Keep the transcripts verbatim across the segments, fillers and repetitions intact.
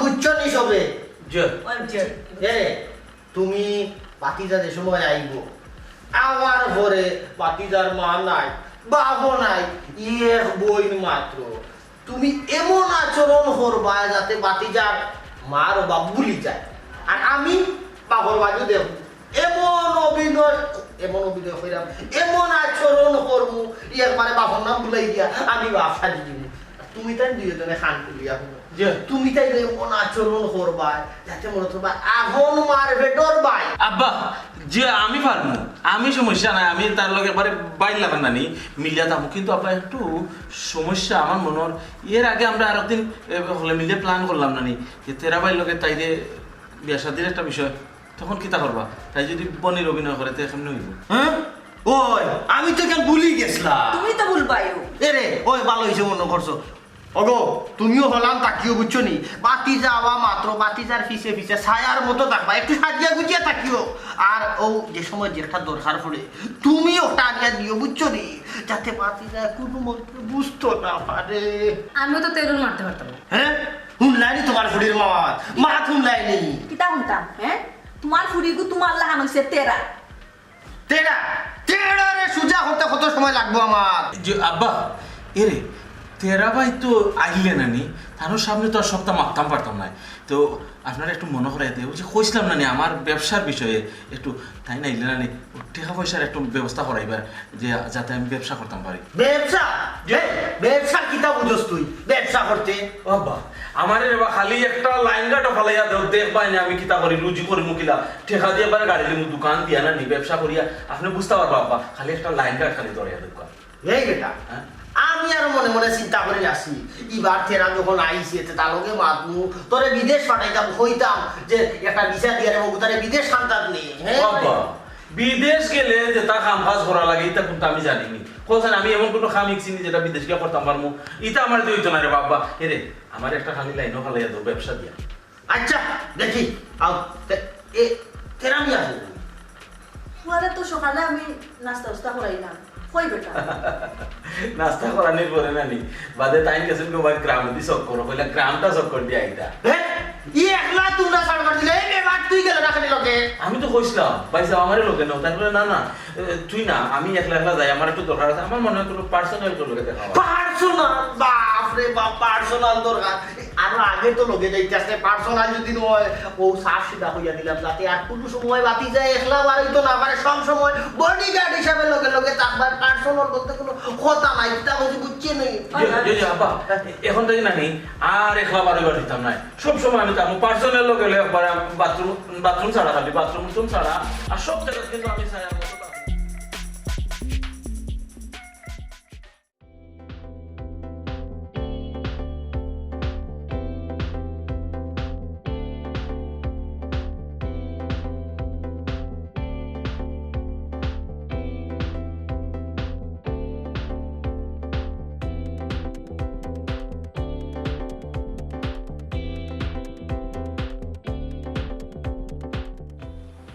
বুঝছো নি সবে? জি। এরে, তুমি ভাতিজা যে সময় আইবো, আমার ঘরে ভাতিজার মা নাই, বাবা নাই, এক বইন মাত্র। তুমি এমন আচরণ করবায় যাতে ভাতিজার মার বাপ ভুলি যায়। আর আমি বাপর বাড়িও দেখবো, এমন অভিনয়, এমন অভিনয় কইরাম, এমন আচরণ করমু, একবারে বাপর নাম ভুলাই দিয়া আমি বাপ সাজি দিমু। তুমি তাই দুইজনে কান খুলিয়া হুনো। জি। তুমি তাই এমন আচরণ করবায় যাতে মনে করবা আগুন মার বেটর ভাই। আব্বা, জি আমি পারমু, আমি সমস্যা নাই, আমি তার লগে একবারে বাইর লাগান নানি, মিলিয়া থাকমু। কিন্তু আব্বা একটু সমস্যা আমার মনর, এর আগে আমরা আরো দিন এ, হলে মিলে প্ল্যান করলাম নানি, যে তেরা ভাইর লগে তাইরে বিয়া শাদির একটা বিষয়, তখন কিতা করবা? তাই যদি বনির অভিনয় করে, তে কেমনে হইব? হ্যাঁ? ওই, আমি তো কেন ভুলি গেছলাম। তুমি তো ভুলবায়ও। এরে, ওই ভালো হইছে মনে করছো। ওগো, তুমিও হলান তাকিও, বুঝছো নি? বাতি যাওয়া মাত্র বাতি যার পিছে পিছে ছায়ার মতো থাকবা, একটু সাজিয়া গুজিয়া থাকিও। আর ও যে সময় যেটা দরকার পড়ে, তুমিও একটা আনিয়া দিও, বুঝছো নি? যাতে বাতি যায় কোনো মতে বুঝতো না পারে। আমিও তো তেলুন মারতে পারতাম না। হ্যাঁ, হুনলাইনি তোমার ফুড়ির মাত, মাত হুনলাইনি। কিতা হুনতাম, হ্যাঁ? তোমার ফুড়িগু তোমার লাখান হইছে তেরা। তেরা, তেরা রে সুজা হতে কত সময় লাগবো আমার? যে আব্বা, এরে, তেরা ভাই তো আইলে নানি, তার সামনে তো আর সবটা মারতাম পারতাম না। তো আপনারা একটু মনে করাই দিয়ে, ওই যে কইছিলাম নানি আমার ব্যবসার বিষয়ে, একটু তাই না আইলে নানি, ও টেকা পয়সার একটু ব্যবস্থা করাইবার, যে যাতে আমি ব্যবসা করতাম পারি। ব্যবসা? ব্যবসা কিতা বুঝস তুই? ব্যবসা করতে? ও আব্বা, আমারে রে বা খালি একটা লাইন গাটো ফালাইয়া দেও, দেখবায় না আমি কিতা করি, রুজি করি মুকিলা, টেকা দিয়া এবার গাড়ি লিমু, দোকান দিয়া নানি, ব্যবসা করিয়া, আপনি বুঝতে পারবা আব্বা, খালি একটা লাইন গাট খালি ধরিয়া দেউক্কা। এই বেটা, হ্যাঁ? আমি আর মনে মনে চিন্তা করি আছি, এবার তেরা যখন আইছে, তে তার লগে মাতমু, তোরে বিদেশ পাঠাইতাম, কইতাম যে একটা ভিসা দিয়া রে বাবু, তারে বিদেশ খান্তাত নি, হ্যাঁ? ও আব্বা, বিদেশ গেলে যে তা কাম কাজ করা লাগে, এটা কিন্তু আমি জানি নি। কোথায় আমি এমন কোনো কাম শিখছি নি যেটা বিদেশ গিয়া করতাম পারমু, এটা আমার দিয়ে হইতো না রে বাবা। এরে, আমার একটা খালি লাইনও ফালাইয়া দেও ব্যবসা দিয়া। আচ্ছা, দেখি, আও, তে-, এ, তেরা মিয়া আছে? ফুয়ারে তো সকালে আমি নাস্তা উস্তা করাইলাম। কই বেটা? নাস্তা করানির পরে নানি, বাদে তাইন গেছেন গো ভাই গ্রামে দি চক্কর, কইলা গ্রামটা চক্কর দিয়া আইতা। হ্যাঁ? ই একলা তোমরা সাড়ে পাঁচ দিলে, এই বেবার তুই গেলে না খালি লগে। আমি তো কইছিলাম, ভাই সাহেব, আমারে লগে নাও। তাই বলে, "না, না, এ, তুই না, আমি একলা একলা যাই, আমার একটু দরকার আছে, আমার মনে হয় কোনো পার্সোনাল তোর লগে দেখা হবে।" পার্সোনাল? বাপ রে বাপ, পার্সোনাল দরকার। আরো আগে তো লগে যাইতে আসলে পার্সোনাল যদি নয়, ও সাফ সিধা কইয়া দিলাম, যাতে আর কোনো সময় বাতি যায়, একলা বাড়াইতো না পারে, সব সময় বডিগার্ড হিসাবে লগে লগে থাকবার। পার্সোনাল বলতে কোনো কথা নাই, কিতা বুঝি বুঝছে নি? জি, জি, জি, আব্বা, এখন থেকে নানি আর একলা বাড়ি বাড়ি দিতাম নাই। সব সময় আমি তার পার্সোনাল লগে লগে একবার বাথরুম, বাথরুম ছাড়া, খালি বাথরুম, বাথরুম ছাড়া, আর সব জায়গা কিন্তু আমি ছায়া মতো থাকি।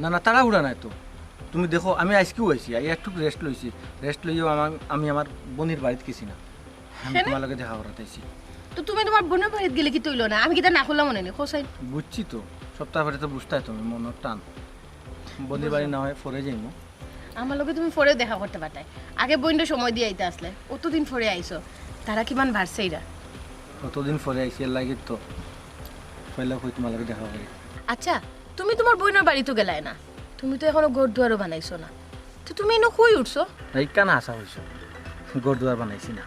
না না, তাড়াহুড়া নাই তো। তুমি দেখো, আমি আইজকেউ আইছি, আইয়া একটু রেস্ট লইছি। রেস্ট লইয়াউ আমার, আমি আমার বইনর বাড়িত গেছি না, আমি তোমার লগে দেখা করাত আইছি। তো তুমি তোমার বইনর বাড়িত গেলে কিতা অইলো না? আমি কিতা না করলাম মনে নি, হোসাইন? বুঝছি তো, সপ্তাহ পরে তো বুঝতায় তুমি, মনর টান। বইনর বাড়ি না হয় পরে যাইমু। আমার লগে তুমি পরেও দেখা করতে পারতায়। আগে বইনরে সময় দিয়া আইতা আসলে, অতদিন পরে আইছো। তারা কিমান বাড়ছে এরা? অতদিন পরে আইছি, এর লাগি তো পয়লা কই তোমার লগে দেখা করি। আচ্ছা, তুমি তোমার বইনর বাড়িত গেলায় না, তুমি তো এখনো ঘর দুয়ারও বানাইছো না, তো তুমি ইনো কই উঠছো? এইখান হাছা কইছো, ঘর দুয়ার বানাইছি না।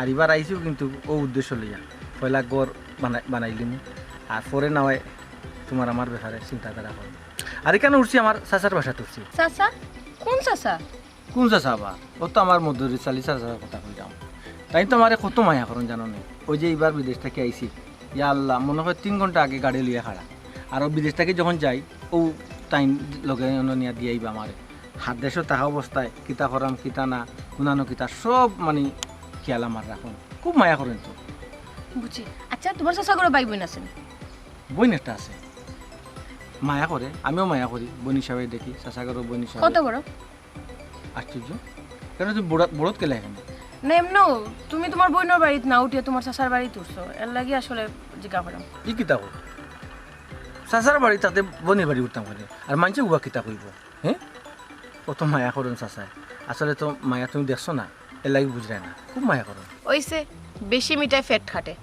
আর ইবার আইছিউ কিন্তু অউ উদ্দেশ্য লইয়া, পয়লা ঘর বানাই-, বানাইলিমু, আর পরে না হয় তোমার আমার ব্যাপারে চিন্তাধারা করমু। আর ইখান উঠছি, আমার চাচার বাসাত উঠছি। চাচা? কোন চাচা? কোন চাচা বা? অউ তো আমার মদরিছ আলী চাচার কথা কইরাম। তাইন তো আমারে কত মায়া করইন জানো নি? অউ যে ইবার বিদেশ থাকি আইছি, ইয়া আল্লাহ, মনে হয় তিন ঘন্টা আগে গাড়ি লইয়া খাড়া। আর অউ বিদেশ থাকি যখন যাই, অউ তাইন লগে অনো নিয়া দিয়া আইবা আমারে। হার দেশো থাকা অবস্থায় কিতা করাম, কিতা না, কুনানো কিতা, সব মানি খেয়াল আমার রাখইন। খুব মায়া করইন তো। বুঝছি। আচ্ছা, তোমার চাচাগরর ভাই বইন আছে নি? বইন একটা আছে। মায়া করে, আমিও মায়া করি, বইন হিসাবে দেখি, চাচাগরও বইন হিসাবে। কত বড়? আশ্চর্য, কেনে তুমি বড়ত, বড়ত গেলে কেনে? না, এমনেউ তুমি তোমার বইনর বাড়িত না উঠিয়া তোমার চাচার বাড়িত উঠছো, এর লাগি আসলে জিকা করাম। ই কিতা কও? চাচার বাড়ি থাকতে বইনর বাড়ি উঠতাম কেনে? আর মানষে উবা কিতা কইবো? হে? কত মায়া করইন চাচায়। আসলে তো মায়া তুমি দেখছো না, এর লাগি বুঝরায় না। খুব মায়া করইন। অইছে, বেশি মিঠায় পেট কাটে।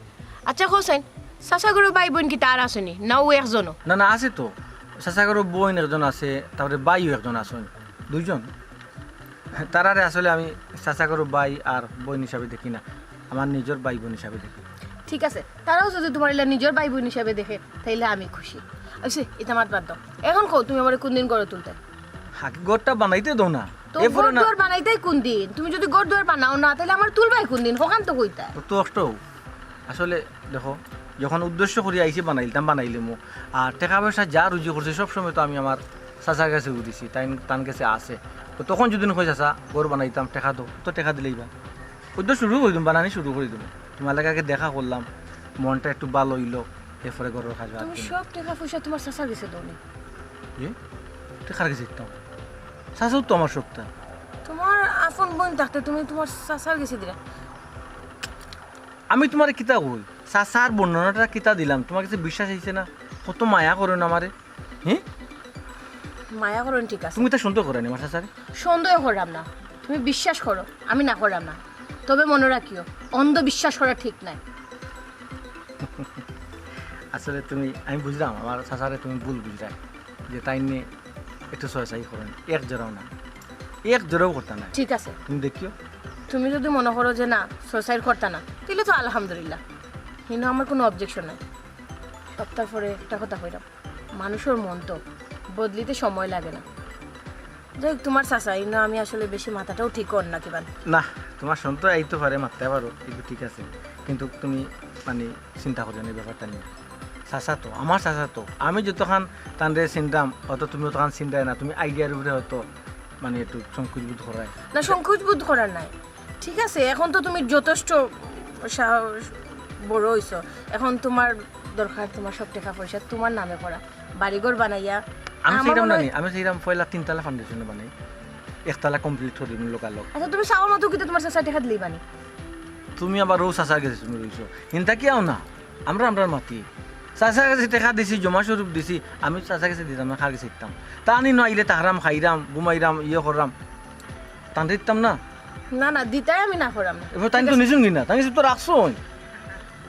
আচ্ছা, কও চাইন, চাচাগরর ভাই বইন কিতা আর আছইন নি? না অউ একজনউ? না, না, আছে তো। চাচাগরর বইন একজন আছে, তারপরে ভাইও একজন আছইন। দুইজন। তারারে আসলে আমি চাচাগরর ভাই আর বইন হিসাবে দেখি না, আমার নিজর ভাই বইন হিসাবে দেখি। ঠিক আছে, তারাও যদি তুমার ইলা নিজর ভাই বইন হিসাবে দেখে, তাইলে আমি খুশি। অইছে, ইতা মাত বাদ দেও। এখন কও, তুমি আমারে কুনদিন ঘরো তুলতায়? আগে ঘরটা বানাইতে দেও না। তো এরপরে ঘর না দুয়ার বানাইতায় কুনদিন? তুমি যদি ঘর দুয়ার বানাও না, তাইলে আমারে তুলবায় কুনদিন? হকান তো কইতায়। তো, তো কষ্ট হোক। আসলে দেখো, যখন উদ্দেশ্য করি আইছি বানাইলিতাম, বানাইলিমু। আর টেকা পয়সা যা রুজি করছি সব সময় তো আমি আমার চাচার গেছে দিছি, তাইন, তান গেছে আছে। তো তখন যদি কই, "চাচা, ঘর বানাইতাম, টেকা দেও," তো টেকা দিলাইবা। ওই তো শুরু করি দিমু, বানানি শুরু করি দিমু। তুমার লগে আগে দেখা করলাম, মনটা একটু ভালা অইলো, এরপরে ঘরর কাজ বাদ তুমি দিমু। সব টেকা পয়সা তুমার চাচার গেছে দেও নি? এ? টেকার গেছে দিতাম? চাচাও তো আমার সবটা। তুমার আপন বইন থাকতে তুমি তুমার চাচার গেছে দিলা? আমি তুমারে কিতা কই? চাচার বর্ণনাটা কিতা দিলাম? তুমার গেছে বিশ্বাস অইছে না? কত মায়া করইন আমারে। হে? মায়া করইন ঠিক আছে। তুমি তো সন্দেহ কররায় নি আমার চাচারে? সন্দেহ কররাম না, তুমি বিশ্বাস করো, আমি না কররাম না। তবে মনো রাখিও, অন্ধ বিশ্বাস করা ঠিক নায়। আসলে তুমি, আমি বুঝরাম, আমার চাচারে তুমি ভুল বুঝরায়, যে তাইন একটু ছয়-ছয় করইন, এক জোড়াও না, এক জোড়াও করতা না। ঠিক আছে। তুমি দেখিও। তুমি যদি মনো করো যে না, ছয়-ছয় করতা না, তাইলে তো আলহামদুলিল্লাহ, কিন্তু আমার কুনু objection নাই। সপ্তাহ পরে একটা কথা কইরাম, মানুষর মন তো বদলিতে সময় লাগে না। যাই হোক, তুমার চাচা, ইনো আমি আসলে বেশি মাথাটাও ঠিক কর না কিবান। না, তুমার সন্দেহ আইতো পারে, মাততায় পারো, ইগু ঠিক আছে, কিন্তু তুমি মানে চিন্তা করিও না এই ব্যাপারটা নিয়া। চাচা তো, আমার চাচা তো, আমি যতখান তানরে চিনরাম, অত তুমি অতখান চিনরায় না, তুমি idea-র উপরে হয়তো মানে একটু সংকোচ বোধ কররায়। না, সংকোচ বোধ করার নাই। ঠিক আছে, এখন তো তুমি যথেষ্ট সাহস, বড় অইছো, এখন তুমার দরকার তুমার সব টেকা পয়সা তুমার নামে করা, বাড়িঘর বানাইয়া। আমি আমার চাইরাম মনে না হয় নি, আমি চাইরাম পয়লা তিনতলা foundation বানাই, একতলা complete করি দিমু লগালগ। আচ্ছা, তুমি চাওর মতো কিতা তুমার চাচায় টেকা দিলাইবা নি? তুমি আবার অউ চাচার গেছে তুমি রইছো, হিনতা কিয়াও না, আমরা আমরার মাটি। চাচার গেছে টেকা দিছি, জমা স্বরূপ দিছি, আমি চাচার গেছে দিতাম না, কার গেছে দিতাম? তান ইনো আইলে থাকরাম, খাইরাম, ঘুমাইরাম, ইয়ে কররাম, তানরে দিতাম না। না, না, দিতায় আমি না কররাম না। এবার তাইন তো নিছইন কি না, তাইন কিছু তো রাখছইন।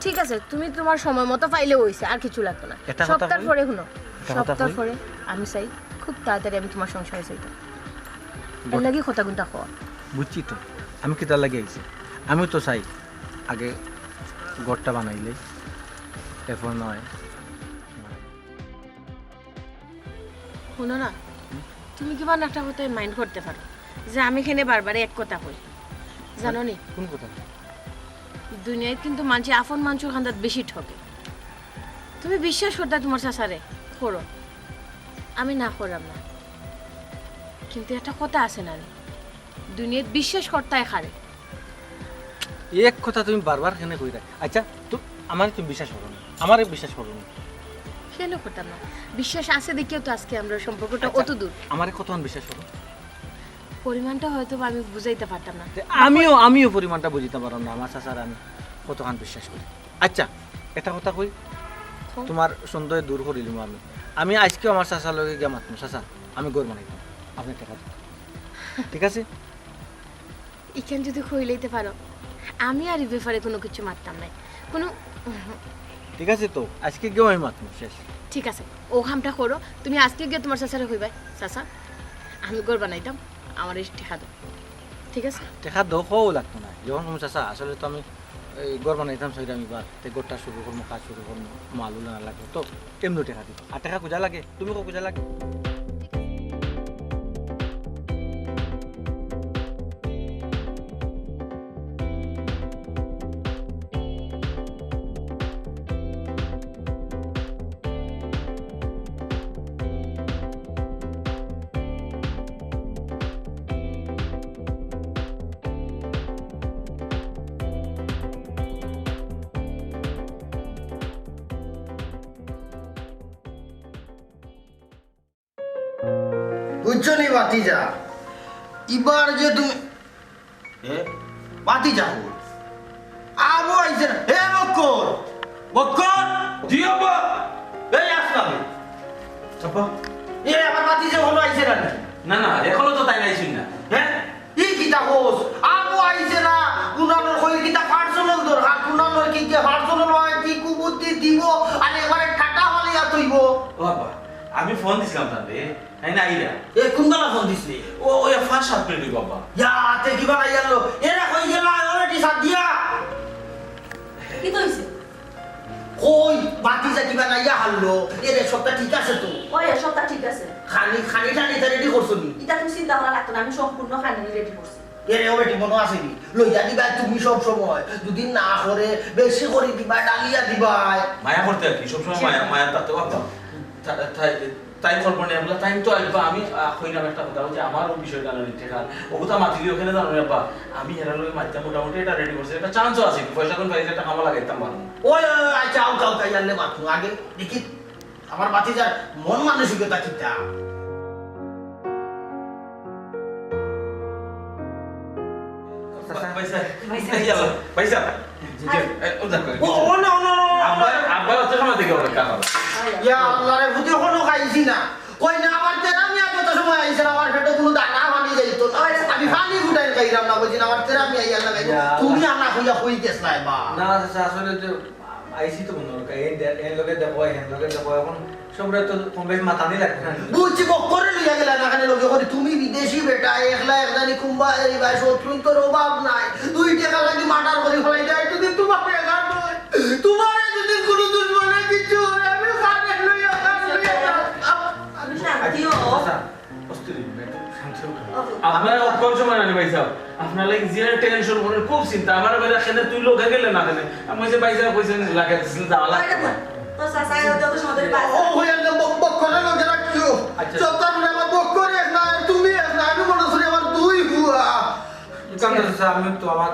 ঠিক আছে, তুমি তুমার সময় মতো পাইলেউ অইছে, আর কিছু লাগতো না। এটা কথা সপ্তাহ কই? পরে হুনো, এটা কথা সপ্তাহ কই? পরে আমি চাই খুব তাড়াতাড়ি আমি তুমার সংসারে যাইতাম। এর লাগি কথাগুনতা কওয়া। বুঝছি তো, আমি কিতার লাগি আইছি। আমি তো চাই আগে ঘরটা বানাইলে, এরপর নয়। হুনো না, তুমি কিবান একটা কথায় mind করতে পারো যে আমি কেনে বারবার এক কথা কই, জানো নি? কোন কথা? দুনিয়াত কিন্তু মানষে আপন মানষর কান্দাত বেশি ঠগে। তুমি বিশ্বাস করতায় তুমার চাচারে, করো, আমি না কররাম না, কিন্তু একটা কথা আছে না নি, দুনিয়াত বিশ্বাস করতায় কারে। এক কথা তুমি বারবার কেনে কইরায়? আচ্ছা, তো আমারে তুমি বিশ্বাস করো না, আমারে বিশ্বাস করো না। কেনে করতাম না? বিশ্বাস আছে দেখিয়াউ তো আজকে আমরার সম্পর্কটা আচ্ছা, অত দূর। আমারে কতখান বিশ্বাস করো? পরিমাণটা হয়তো বা আমি বুঝাইতাম পারতাম না। তে আমিও, আমিও পরিমাণটা বুঝাইতাম পাররাম না, আমার চাচারে আমি কতখান বিশ্বাস করি। আচ্ছা, একটা কথা কই, কও। তুমার সন্দেহ দূর করিলিমু আমি। আমি আইজকেউ আমার চাচার লগে গিয়া মাতমু, "চাচা, আমি ঘর বানাইতাম, আপনে টেকা দেইন।" ঠিক আছে? ইখান যদি কইলাইতে পারো, আমি আর ই ব্যাপারে কুনু কিচ্ছু মাততাম নায়। কুনু ঠিক আছে তো, আইজকে গিয়াউ আমি মাতমু, শেষ। ঠিক আছে, অউ কামটা করো, তুমি আইজকে গিয়া তুমার চাচারে কইবায়, "চাচা, আমি ঘর বানাইতাম, আমারে টেকা দেও।" ঠিক আছে? টেকা দেও কওয়াউ লাগতো নায়। যখন তুমি চাচা, আসলে তো আমি এই ঘর বানাইতাম চাইরাম ইবার, তে ঘরটা শুরু করমু, কাজ শুরু করমু, মাল উলান লাগবো, তো এমনেউ টেকা দিবা। আর টেকা কুজা লাগে, তুমি কও কুজা লাগে। বুঝছো নি ভাতিজা? ইবার যে তুমি, এ, ভাতিজা কই? আবু আইছে না। এ বক্কর! বক্কর! জি আব্বা। এই আসলাম। আব্বা। এ, আমার ভাতিজা এখনো আইছে না নি? না, না, এখনো তো তাইন আইছইন না। হ্যাঁ? ই কিতা কস? আবু আইছে না, কুনালর কই কিতা personal দরকার, কুনালর কি যে personal অয়, কি কুবুদ্ধি দিব, আর একবারে ঠাটা ফালিয়া থইব। ও আব্বা, আমি ফোন দিছিলাম তানরে, তাইন আইরা। এ, কুনবেলা ফোন দিছলি? ও, ওই পাঁচ সাত মিনিট অইব আব্বা। ইয়া, তে কিবা নাই আনলো? এরা কই গেল? ওরা কি সাদিয়া? কিতা অইছে? কই, ভাতিজা কিবা নাইয়া হারলো? এরে, সবটা ঠিক আছে তো? ওই, সবটা ঠিক আছে। খানি, খানি টানি তা ready করছো নি? ইতা তুমি চিন্তা করা লাগতো না, আমি সম্পূর্ণ খানি ready করছি। এরে, ও বেটি, মনো আছে নি? লইয়া দিবায় তুমি সব সময়। দুদিন না করে বেশি করি দিবায়, ডালিয়া দিবায়। মায়া করতে আর কি, সবসময় মায়া, মায়া থাকতে পারতাম। তা-, তাই, তাই করবো না, এগুলা তাই তো আইবা। আমি, আহ, কইলাম একটা কথা, ওই যে আমার ওই বিষয়টা না নিতে কার, ও কথা মাতিলি ওখানে জানো না, আব্বা। আমি এরা লগে মাতিতাম, মোটামুটি এটা ready করছি, একটা chance ও আছে, পয়সা কোন পাইলে একটা কামো লাগাইতাম পারবো। ওই, ওই, ওই, আচ্ছা, আউকা, আউকা, ইয়ারলে মাতমু। আগে দেখি আমার ভাতিজার মন মানসিকতা কিতা। ভাইসাব। ভাইসাব। এই, ইয়াল্লা, ভাইসাব। জি, জি। এ, ও দেখো। ও, ও, না, না, না, না, আব্বা, না। আব্বা অত সময় থেকে অপেক্ষা করো। ইয়া আল্লাহ রে, বুঝে কোনো খাইছি না। কই না, আমার তেরা মিয়া যত সময় আইছে না, আমার পেটো কোনো দানা পানি যাইতো না। আমি পানি ফুটাই খাইলাম না, বুঝি না, আমার তেরা মিয়া ইয়াল্লা খাইবো। ইয়া আল্লাহ। তুমি আনা হইয়া হই গেছ না, বা। না, চাচা, আসলে তো আইছি তো মনে হয়, এই দে-, এর লগে দেখো, হেন লগে দেখো, এখন সবরে তো কম বেশ মাতানি লাগবে না। বুঝছি, বক্করে লইয়া গেলা না, কেন লগে করি, তুমি বিদেশি বেটা, একলা একজানি কুম্বা, এই ভাই, শত্রুর তোর অভাব নাই। দুই টেকা লাগি murder করি ফেলাই দেয়, যদি তোমার একা নয়, তোমার যদি কোনো দুশমনে কিছু হয়, আমি কানে লইয়া, কানে লইয়া যাও। আমি শান্তি হও। আচ্ছা, অস্থির হইবেন না, একটু শান্ত হন। ওকে। আপনারা অক্ষম সময় আনি ভাইসাব, আপনার লাগি যে tension করেন, খুব চিন্তা। আমার বেলা কেনে তুই লোকে গেলে না কেনে? আমি কইছি, "ভাইসাব কইছেন লাগে, চিন্তা আলাদা।" তো চাচা, এত সময় ধরে ও, ও, হইয়া গেল, বক, বক করে লোকে রাখিও। আচ্ছা। সব তার মানে আমার বক করে এক না, আর তুমি এক না, আমি মনে করি আমার দুই বুয়া। কারণ চাচা, আমি তো আমার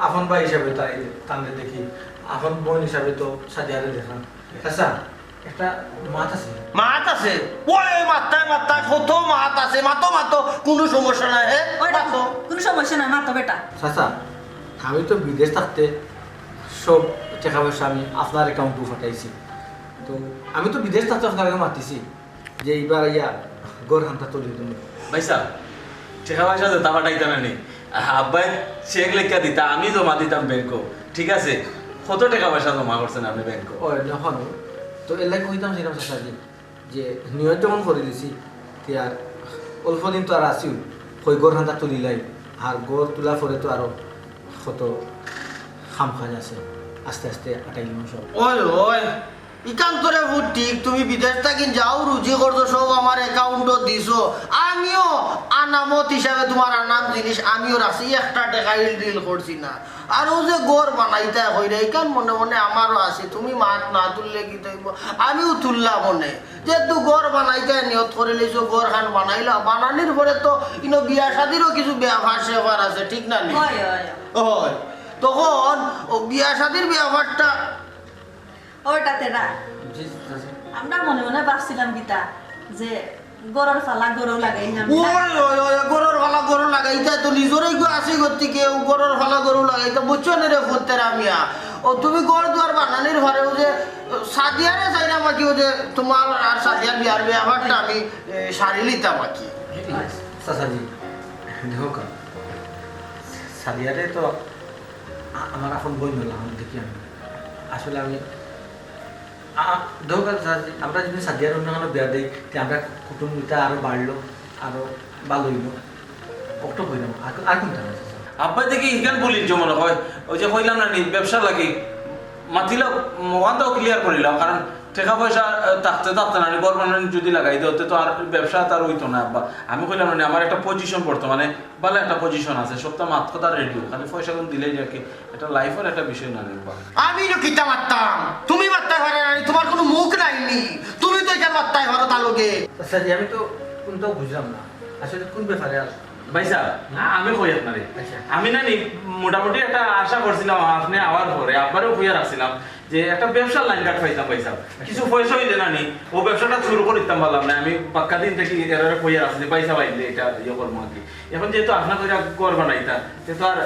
আপন ভাই হিসাবে তাই তানরে দেখি, আপন বোন হিসাবে তো সাদিয়ারে দেখলাম। চাচা, একটা মাত আছে। মাত আছে? ওই মাত্তায় মাত্তায় কত মাত আছে, মাতো মাতো, কোনো সমস্যা নাই, হে? ওই দেখো, মাতো। কোনো সমস্যা নাই, মাতো বেটা। চাচা, আমি তো বিদেশ থাকতে সব টেকা পয়সা আমি আপনার account-ও পাঠাইছি। তো আমি তো বিদেশ থাকতে আপনার কাছে মাতিছি যে এইবার আইয়া ঘর হান্তা তুলি দিমু। ভাইসাব, টেকা পয়সা তো তা পাঠাইতা না নি। আব্বায় cheque লেখিয়া দিতা, আমি জমা দিতাম ব্যাংকো। ঠিক আছে? কত টেকা পয়সা জমা করছেন আপনি ব্যাংকো? ও, এখন তো এর লাগি কইতাম সেরকম চাচা জি, যে নিয়ত যখন করি দিছি, তে আর অল্প দিন তো আর আছিউ, কই ঘর হান্তা তুলিলাই, আর ঘর তুলার পরে তো আরো কত কাম কাজ আছে, আস্তে আস্তে আটাই নিমু সব। ওই, ওই, ইখান তোরে ফুট ঠিক, তুমি বিদেশ থাকি যাও, রুজি করছো, সব আমার account-ও দিছো। আমিও আনামত হিসাবে তোমার আনাম জিনিস আমিও রাখছি, একটা টেকা ইল ডিল করছি না। আর ও যে ঘর বানাইতা কইরা, ইখান মনে মনে আমারও আছে, তুমি মাত না তুললে কিতা অইবো, আমিও তুললাম মনে। যেহেতু ঘর বানাইতা নিয়ত করি লইছো, ঘর খান বানাইলা, বানানির পরে তো ইনো বিয়া শাদিরও কিছু ব্যাপার স্যাপার আছে, ঠিক না নি? হয়, হয়, হয়। হয়। তখন ও বিয়া শাদির ব্যাপারটা ওটা তেরা। জি, জি, জি। আমরা মনে মনে ভাবছিলাম কিতা যে ঘরর ফালা ঘরো লাগাই না। ওই, ওই, ওই, ঘরর ফালা ঘরো লাগাইতা তো নিজরই গো আছে গতিকে, ও ঘরর ফালা ঘরো লাগাইতা, বুঝছো না রে ফুত্তেরা মিয়া? ও তুমি ঘর দুয়ার বানানির পরে ও যে সাদিয়ারে চাইরাম বাকি, ও যে তোমার আর সাদিয়ার বিয়ার ব্যাপারটা আমি, এ, সারি লিতাম বাকি। চাচাজি, দেখো কা, সাদিয়ারে তো আ-, আমার আপন বোন হইলাম, দেখি আমি। আসলে আমি আ-, আ-, দরকার স্যার, আমরা যদি সাদিয়ার অন্য কোনো বিয়া দেই, তে আমরা কুটুম ইটা আরো বাড়লো, আরো ভালো হইলো। অক্টো কইলাম, আর, আর কোনটা আছে স্যার? আব্বা দেখি ইখান বলির যে মনে হয়, ওই যে কইলাম না নি, ব্যবসা লাগি, মাতিলা, ওখানটাও clear করিলাম, কারণ টেকা পয়সা, আহ, থাকতে থাকতে না নি, ঘর বানানি যদি লাগাই দেও, তে তো আর ব্যবসা তার হইতো না আব্বা। আমি কইলাম না নি, আমার একটা position বর্তমানে, ভালো একটা position আছে, সপ্তাহ মাত কথা রেডিও, খালি পয়সা কোন দিলেই আর কি। এটা লাইফের একটা বিষয় না রে বাবা। আমি তো কিতা মারতাম, তুমি মারতাই পারে না, তোমার কোনো মুখ নাই নি, তুমি তো ইখান মারতাই পারো তার লগে। আচ্ছা জি, আমি তো কোনটাও বুঝলাম না, আসলে কোন ব্যাপারে আর? ভাই সাহেব, না, আমি কই আপনারে। আচ্ছা। আমি না নি, মোটামুটি একটা আশা করছিলাম আপনি আওয়ার পরে, আব্বারেও কইয়া রাখছিলাম যে একটা ব্যবসার লাইন ঘাট পাইতাম ভাই সাহেব। আচ্ছা। কিছু পয়সা হইলে না নি, ও ব্যবসাটা শুরু করে দিতাম পারলাম না। আমি বাক্কা দিন থেকে এরারে কইয়া রাখছি যে পয়সা পাইলে এটা ইয়ে করবো আর কি। এখন যেহেতু আপনার করে ঘর বানাইতা, সে তো আর, এ,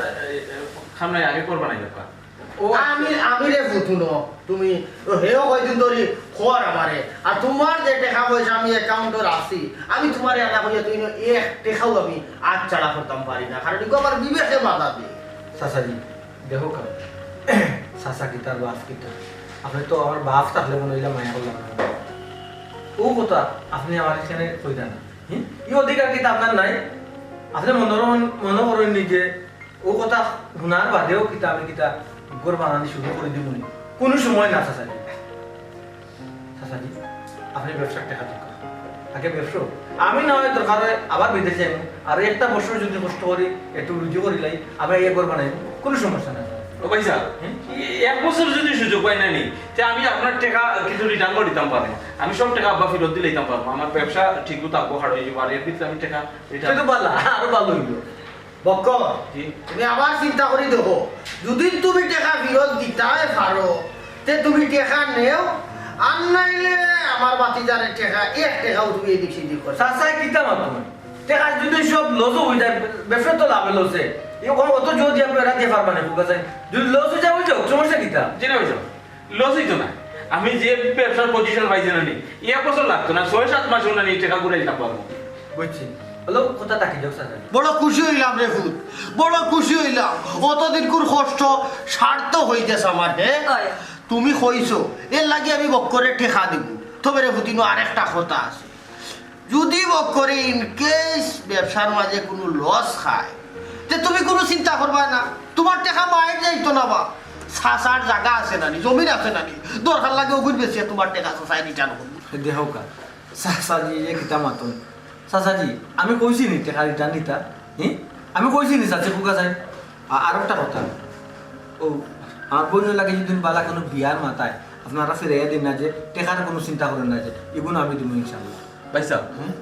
এ, সামনে আগে ঘর বানাইতাম। ও আচ্ছা। আমি, আমি রে ফুতুনো, তুমি, ও হেও কয়দিন ধরি খোয়ার আমারে। আর তুমার যে টেকা পয়সা আমি অ্যাকাউন্টো রাখছি, আমি তুমারে আনা কইয়া তুই এক টেকাও আমি আত ছাড়া করতাম পারি না, কারণ ইগু আমার বিবেকে বাধা দেয়। চাচাজি, দেখো কা, চাচা কিতা আর বাফ কিতা, আপনে তো আমার বাফ থাকলে মনে অইলা মায়া করলাম না। ও কথা আপনে আমার এখানে কইরা না, হুম? এই অধিকার কিতা আপনার নাই? আপনে মনে করইন, মনে করইন নি যে ও কথা হুনার বাদেও কিতা আমি কিতা ঘর বানানি শুরু করি দিমু নি? কুনু সময় না, চাচাজি। চাচাজি, আপনে ব্যবসার টেকা দরকার। আগে ব্যবসা, আমি না অয় দরকার অয় আবার বিদেশ যাইমু, আর একটা বছর যদি কষ্ট করি, একটু রুজি করিলাই, আবার এই ঘর বানাইমু, কুনু সমস্যা নাই। ও ভাইসাব, হুম? এক বছর যদি সুযোগ পাই না নি, তে আমি আপনার টেকা কিছু রিটার্ন করি দিতাম পারমু। আমি সব টেকা আব্বা ফিরত দিলাইতাম পারমু। আমার ব্যবসা ঠিকউ থাকবো, হাড় অইযিবো, আর এর ভিতরে আমি টেকা রিটার্ন। সে তো ভালা, আরো ভালা অইলো। বক্কর, জি। তুমি আবার চিন্তা করি দেখো, যদি তুমি টেকা ফিরত দিতায় পারো, তে তুমি টেকা নেও, আর নাইলে আমার ভাতিজারে টেকা, এক টেকাও তুমি এদিক সেদিক করো। চাচায় কিতা মাতো? টেকা যদি সব লস অই যায়, ব্যবসা তো লাভে লসে। অত জোর দিয়া বেড়া দিয়া পারবা না, বুঝা যায়। যদি লস অই যায়, অই যাউক, সমস্যা কিতা? জি না, অই যাউক। লস অইতো না। আমি যে ব্যবসার পজিশন পাইছি না নি, এক বছর লাগতো না, ছয় সাত মাসে না নি টেকা ঘুরাই দিতাম পারমু। বুঝছি। হলো, কথা থাকি যাউক, চাচা। বড় খুশি অইলাম রে ফুত, বড় খুশি অইলাম। অতদিনকুর কষ্ট সার্থক অই গেছে আমার, হে? অয়। তুমি কইছো, এর লাগি আমি বক্করে টেকা দিমু। তবে রে ফুত, ইনো আরেকটা কথা আছে। যদি বক্করে in case ব্যবসার মাঝে কুনু লস খায়, তে তুমি কুনু চিন্তা করবায় না, তুমার টেকা মাইর যাইতো না বা। চাচার জাগা আছে না নি, জমিন আছে না নি, দরকার লাগে অগুইন বেচিয়া তুমার টেকা চাচায় রিটার্ন করবো। দেখো কা, চাচাজি, এ কিতা মাতইন? চাচাজি, আমি কইছি নি টেকা রিটার্ন দিতা? হি? আমি কইছি নি চাচি, বুঝা যায়? আ-, আরোকটা কথা, ও, আমার বইনর লাগি যদি বালা কুনু বিয়ার মাতায়, আপনারা ফিরাইয়া দিন না যে, টেকার কুনু চিন্তা করইন না যে, ইগুন আমি দিমু ইনশাআল্লাহ। ভাইসাব, হুম?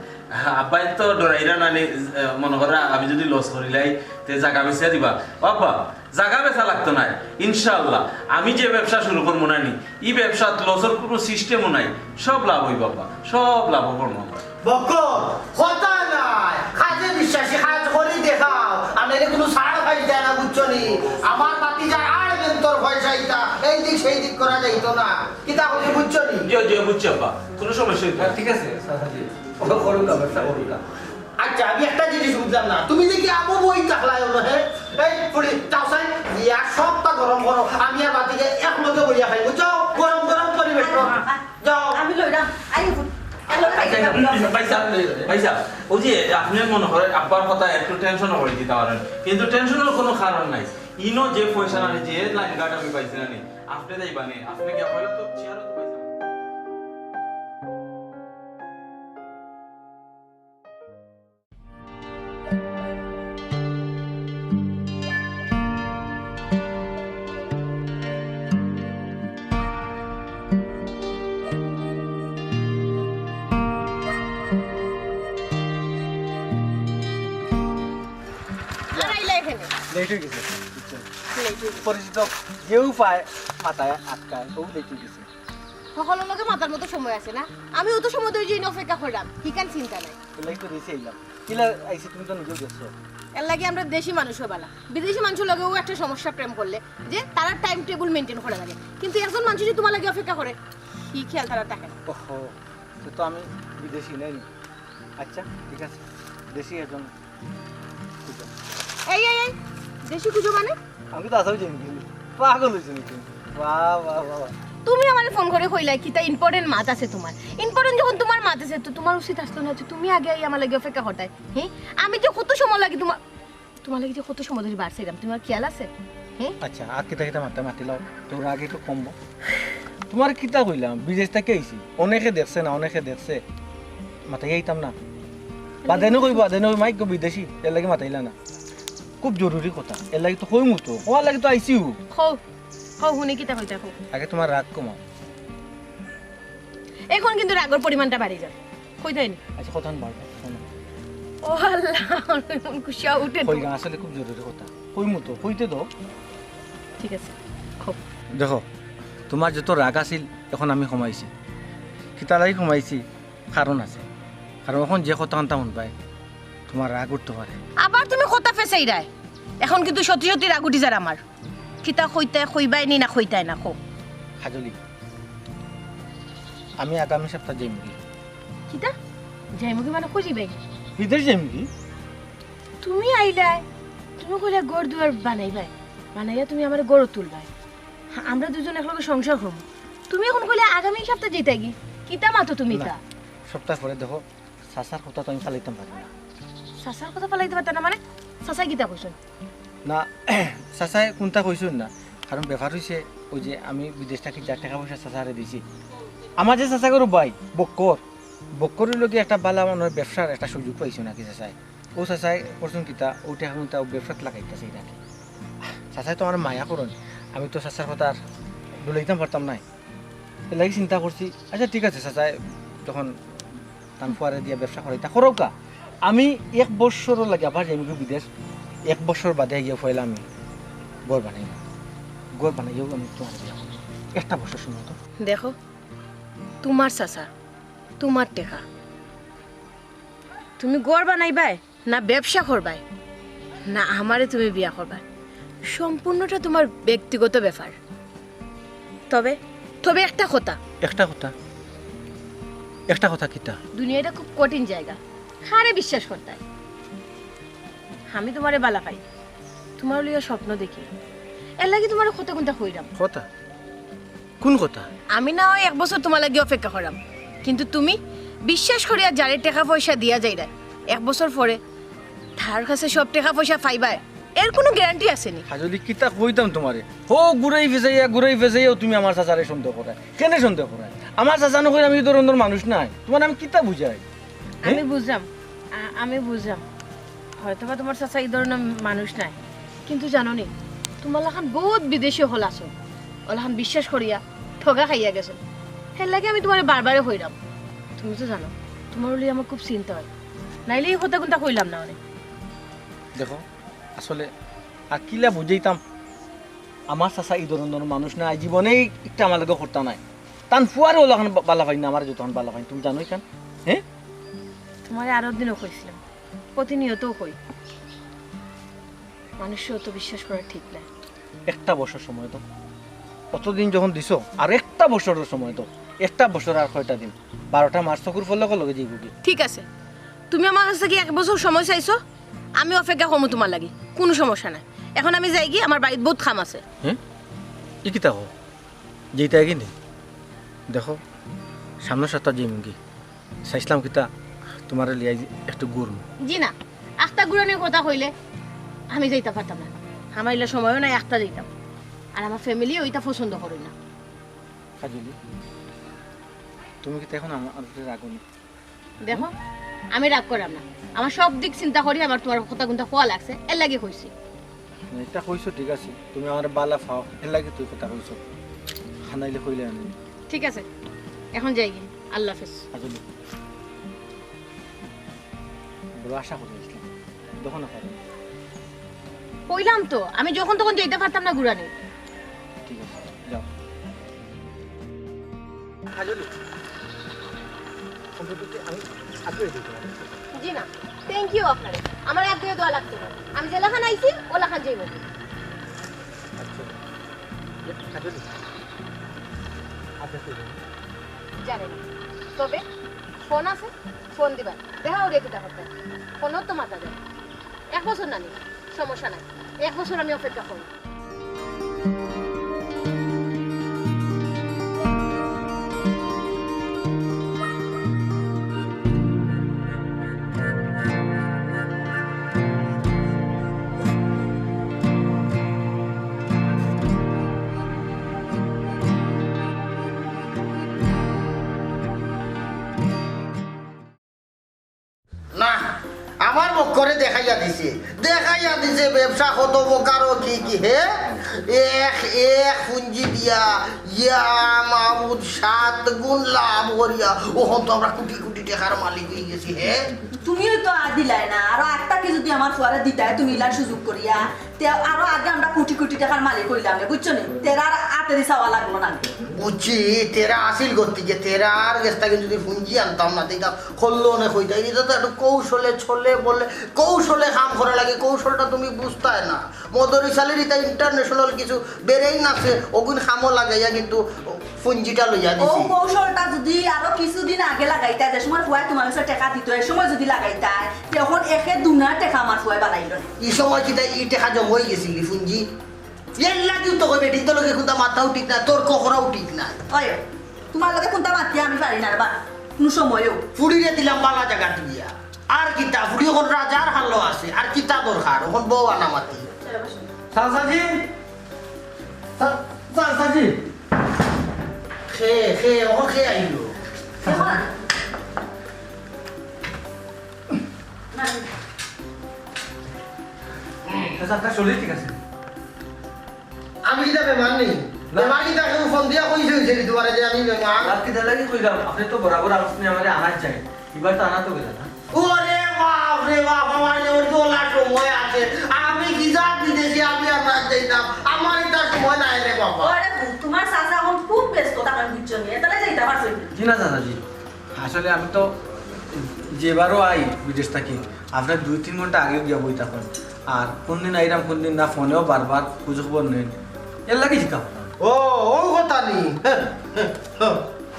আব্বায় তো ডরাইরা না নি, আহ, মনো কররা আমি যদি লস করিলাই, তে জাগা বেচিয়া দিবা। ও আব্বা, জাগা বেচা লাগতো নায়, ইনশাআল্লাহ। আমি যে ব্যবসা শুরু করমু না নি, ই ব্যবসাত লসর কুনু সিস্টেমও নাই, সব লাভ অইবো আব্বা, সব লাভ করমু আমরা। বক্কর, কথা নাই, কাজে বিশ্বাসী, কাজ করি দেখাও, আর নাইলে কুনু ছাড় পাইতায় না, বুঝছো নি? আমার ভাতিজার আড় বেন্তর পয়সা ইতা, এই দিক সেই দিক করা যাইতো না। কিতা কইছি বুঝছো নি? জি, জি, বুঝছি আব্বা। কুনু সমস্যা অইতো না। ঠিক আছে, চাচাজি। ও করুক, ব্যবসা করুক। আচ্ছা, আমি একটা জিনিস বুঝলাম না। তুমি দেখি আমু বই থাকলায় অনো, হে? এই ফুড়ি, যাও চাই, ইয়া সবটা গরম করো। আমি আর ভাতিজা একলগে বইয়া খাই, বুঝছো? গরম গরম পরিবেশন। যাও। আমি লইরাম। I foot. আচ্ছা, ভাইসাব, ভাইসাব, অউ যে আপনে মনো করইন আব্বার কথায় একটু টেনশন অই দিতা পারইন, কিন্তু টেনশনর কুনু কারণ নাই। ইনো যে পয়সা না নি, যে লাইন গার্ড আমি পাইছি না নি, আপনে যাইবা নে, আপনে গিয়া পয়লা তো চেয়ারও তো পাইছেন। আর আইলা এখানে। লেট অই গেছে, বুঝছো? লেট অই গেছে। পরিচিত কেউ পায়, মাথায় আটকায়, ও লেট অই গেছে। হকলর লগে মাতার মতো সময় আছে না? আমি অত সময় ধরি যে অপেক্ষা করলাম, হিখান চিন্তা নাই। এর লাগি তো রইছি আইলাম। কিলা আইছি তুমি তো নিজেও দেখছো। এর লাগি আমরা দেশি মানুষ বালা। বিদেশি মানুষর লগেও একটা সমস্যা প্রেম করলে যে তারার টাইম টেবিল মেইনটেইন করা লাগে। কিন্তু একজন মানুষ যে তুমার লাগি অপেক্ষা করে, কি খেয়াল তারার থাকে না। ওহো, তো, তো আমি বিদেশি নায় নি। আচ্ছা, ঠিক আছে, দেশি একজন খুঁজো। এই, এই, এই, দেশি খুঁজো মানে? আমি তো আসামি জানি, পাগল অইছো নি তুমি? বাহ, বাহ, বাহ, বাহ। তুমি আমারে ফোন করি কইলায় কিতা ইম্পর্টেন্ট মাত আছে তুমার। ইম্পর্টেন্ট যখন তুমার মাত আছে, তো তুমার উচিত আছলো না যে তুমি আগে আইয়া আমার লাগি অপেক্ষা করতায়? হে? আমি যে কত সময় লাগি তুমার, তুমার লাগি যে কত সময় ধরি বার চাইরাম, তুমার খেয়াল আছে? হে? আচ্ছা, আর কিতা কিতা মাততায় মাতি লও, তোর আগে একটু কমবো। তুমারে কিতা কইলাম, বিদেশ থাকি আইছি, অনেকে দেখছে না, অনেকে দেখছে, মাতাইয়া আইতাম না। বাদে নু কইবো, বাদে নু কইবো, মাইক বিদেশি, এর লাগি মাতাইলা না। খুব জরুরি কথা, এর লাগি তো কইমু তো, কওয়ার লাগি তো আইছিউ। কও, কও, হুনি কিতা কইতায়, কও। আগে তুমার রাগ কমাও। এখন কিন্তু রাগর পরিমাণটা বাড়ি যার। কইতায় নি? আচ্ছা, কথা বাড়বে, শোনো। ও আল্লাহ, আমার মন খুশি অইয়া উঠে তো। কইগা, আসলে খুব জরুরি কথা। কইমু তো, কইতে দাও। ঠিক আছে, কও। দেখো, তুমার যত রাগ আছিল, এখন আমি কমাইছি। কিতার লাগি কমাইছি, কারণ আছে। কারণ এখন যে কথা আনতা হুনবায়, তুমার রাগ উঠতো পারে। আবার তুমি কথা ফেসাইরায়। এখন কিন্তু সত্যি সত্যি রাগ উঠি যার আমার। কিতা কইতায় কইবায় নি না কইতায় না, কও। কাজলি, আমি আগামী সপ্তাহ যাইমুগি। কিতা? যাইমুগি মানে কই যাইবায়? বিদেশ যাইমুগি। তুমি আইলায়, তুমি কইলায় ঘর দুয়ার বানাইবায়, বানাইয়া তুমি আমারে ঘরো তুলবায়, আমরা দুইজন একলগে সংসার করমু। তুমি অখন কইলায় আগামী সপ্তাহ যাইতায়গি। কিতা মাতো তুমি না, ইতা? সপ্তাহ পরে দেখো, চাচার কথা তো আমি ফালাইতাম পারি না। চাচার কথা ফালাইতে পারতা না মানে? চাচায় কিতা কইছইন? না, চাচায় কুনতা কইছইন না, কারণ ব্যাপার অইছে, ওই যে আমি বিদেশ থাকি যা টেকা পয়সা চাচারে দিছি, আমার যে চাচাগর ভাই বক্কর, বক্করর লগে একটা বালা মনে হয় ব্যবসার একটা সুযোগ পাইছইন নাকি চাচায়। ও চাচায় করছইন কিতা, ও টেকা কুনতা ও ব্যবসাত লাগাইতাছে নাকি। চাচায় তো আমার মায়া করইন, আমি তো চাচার কথা আর ডুলাইতাম পারতাম নায়। এর লাগি চিন্তা করছি, আচ্ছা ঠিক আছে চাচায় যখন তান ফুয়ারে দিয়া ব্যবসা করাইতা, করউক্কা। আমি এক বছরর লাগি আবার যাইমুগি বিদেশ, এক বছর বাদে আইয়া পয়লা আমি ঘর বানাইমু। ঘর বানাইয়াউ আমি তুমারে বিয়া করমু। একটা বছর সময় তো। দেখো, তুমার চাচা, তুমার টেকা, তুমি ঘর বানাইবায় না ব্যবসা করবায়, না আমারে তুমি বিয়া করবায়, সম্পূর্ণটা তুমার ব্যক্তিগত ব্যাপার। তবে, তবে একটা কথা। একটা কথা? একটা কথা কিতা? দুনিয়াটা খুব কঠিন জাগা, কারে বিশ্বাস করতায়? আমি তুমারে বালা পাই, তুমার লইয়া স্বপ্ন দেখি, এর লাগি তুমারে কথা কুনতা কইরাম। কথা? কুন কথা? আমি না হয় এক বছর তুমার লাগি অপেক্ষা কররাম, কিন্তু তুমি বিশ্বাস করিয়া যারে টেকা পয়সা দিয়া যাইরায়, এক বছর পরে তার কাছে সব টেকা পয়সা পাইবায়, এর কুনু গ্যারান্টি আছে নি? কাজলি, কিতা কইতাম তুমারে? হো, ঘুরাই ফিজাইয়া, ঘুরাই ফিজাইয়াউ তুমি আমার চাচারে সন্দেহ করায়। কেনে সন্দেহ করায়? আমার চাচা নু কইরা আমি ই ধরনর মানুষ নায়। তুমারে আমি কিতা বুঝাই? আমি বুঝরাম, আ-, আমি বুঝরাম। হয়তোবা তুমার চাচা ই ধরনর মানুষ নায়, কিন্তু জানো নি, তুমার লাখান বউত বিদেশি অকল আছইন, অলাখান বিশ্বাস করিয়া ঠগা খাইয়া গেছইন। হের লাগি আমি তুমারে বারবারে কইরাম। তুমি তো জানো, তুমার লইয়া আমার খুব চিন্তা অয়, নাইলে ই কথা কুনতা কইলাম না অনে। দেখো, আসলে আর কিলা বুঝাইতাম, আমার চাচা ই ধরনর মানুষ নায়, জীবনেউ একটা আমার লগে করতা নায়। তান ফুয়ারে অলাখান বা-, বালা পাইন না, আমারে যতখান বালা পাইন, তুমি জানোই কেন? হ্যাঁ? তুমারে আরো দিনও কইছিলাম, প্রতিনিয়তও কই, মানুষরে অত বিশ্বাস করা ঠিক নায়। একটা বছর সময় দেও, অতদিন যখন দিছো, আর একটা বছরর সময় দেও। একটা বছর আর কয়টা দিন? বারোটা মাস চকুর পলকর লগে যাইবোগি। ঠিক আছে, তুমি আমার কাছ থাকি এক বছর সময় চাইছো, আমি অপেক্ষা করমু তুমার লাগি, কুনু সমস্যা নাই। এখন আমি যাইগি, আমার বাড়িত বউত কাম আছে। হ্যাঁ? ই কিতা কও? যাইতায়গি নি? দেখো, সামনর সপ্তাহ যাইমুগি। চাইছলাম কিতা, তুমারে লইয়া একটু ঘুরমু। জি না, আখতা ঘুরানির কথা কইলে আমি যাইতাম পারতাম না। আমার ইলা সময়ও নাই আখতা যাইতাম। আর আমার ফ্যামিলিও ইতা পছন্দ করইন না। কাজলি, তুমি কিতা এখন আমার উপরে রাগো নি? দেখো, আমি রাগ কররাম না। আমার সব দিক চিন্তা করি আমার তুমার কথা কুনতা কওয়া লাগছে, এর লাগি কইছি। না, ইতা কইছো ঠিক আছে, তুমি আমারে বালা পাও, এর লাগি তুমি কথা কইছো। হানাইলে কইলে আনি। ঠিক আছে, এখন যাইগি, আল্লাহ হাফেজ। আসলে বড় আশা করি আসলাম, দেখো না পারো। কইলাম তো, আমি যখন তখন যাইতাম পারতাম না ঘুরানি। ঠিক আছে, যাও। কাজলি, সম্পত্তিতে আমি আগ্রহী দিতে পারি। জি না, thank you আপনারে। আমার আগ্রহ দেওয়া লাগতো না। আমি যেলাখান আইছি, ওলাখান যাইব। আচ্ছা। কাজলি, আপনি কি বলেন? জানি না। তবে ফোন আছে, ফোন দিবা। দেখা হলে কিতা করতে? ফোনও তো মাথা দেয়। এক বছর নানি, সমস্যা নাই। এক বছর আমি অপেক্ষা করব। না, আমার মক্করে দেখাইয়া দিছে, দেখাইয়া দিছে ব্যবসা কত প্রকার ও কি কি, হে? এক, এক পুঞ্জি দিয়া, ইয়া মাবুদ, সাত গুণ লাভ করিয়া, অখন তো আমরা কোটি কোটি টেকার মালিক অই গেছি, হে? তুমিও তো আ দিলায় না, আরো আগ থাকি যুদি আমার ফুয়ারে দিতায় তুমি ইলান সুযোগ করিয়া, তে আরো আগে আমরা কুটি কুটি টেকার মালিক অইলাম নে, বুঝছো নি? তেরার আতে দি চাওয়া লাগলো না। বুঝছি, তেরা আছিল গতিকে, তেরার গেছ থাকি যুদি পুঞ্জি আনতাম না, তে ইতা করলো অনেক অইতা। ইতা তো একটু কৌশলে, ছলে বলে, কৌশলে কাম করা লাগে, কৌশলটা তুমি বুঝতায় না। মদরিছ আলীর ইতা international কিছু brain আছে, অগুন কামো লাগাইয়া কিন্তু পুঞ্জিটা লইয়া ও দিছি। কৌশলটা যুদি আরো কিছুদিন আগে লাগাইতায়, যে সময় ফুয়ায় তুমার গেছে টেকা দিতো, এ সময় যুদি লাগাইতায়, তে অখন একে দুনা টেকা আমার ফুয়ায় বানাইলো নে। ই সময় কিতা ই টেকা জমা অইগেছিল নি পুঞ্জি? এর লাগিও তো কই বেটি, তোর লগে কুনতা মাতাও ঠিক না, তর্ক করাও ঠিক না। ওই, তুমার লগে কুনতা মাতিয়া আমি পারি না রে বা, কুনু সময়ও। ফুড়িরে দিলাম বালা জাগাত দিয়া। আর কিতা, ফুড়ি অখন রাজার হালো আছে, আর কিতা দরকার, অখন বউ আনা মাতি। চাচাজি, চা-, চাচাজি। খে, খে, অখন খে আইলো। চাচা, আপনার শরীর ঠিক আছে? আমি কিতা বেমার নি? না। বেমার কিতা কেউ ফোন দিয়া কইছে, কইছে নি তুমারে যে আমি বেমার? আর কিতা লাগি কইলাম, আপনি তো বরাবর আপনি আমারে আনাত যায়, এবার তো আনা তো গেল না। ওরে বাপ রে বাপ, আমার যে ওর দোলা সময় আছে, আমি কি জাত বিদেশি, আমি আনাত যাইতাম, আমার ইতা সময় নাই রে বাবা। ওরে ভূত, তুমার চাচা অখন খুব ব্যস্ত, তখন বুঝছো নি, এতালে যাইতা পারছো না। জি না চাচাজি, আসলে আমি তো যেবারও আই বিদেশ থাকি, আপনার দুই তিন ঘন্টা আগেও গিয়া বই থাকেন। আর কোন দিন আইরাম, কোন দিন না, ফোনেও বারবার খোঁজ খবর নেন। এর লাগি জিকা। ও, ও কথা নি।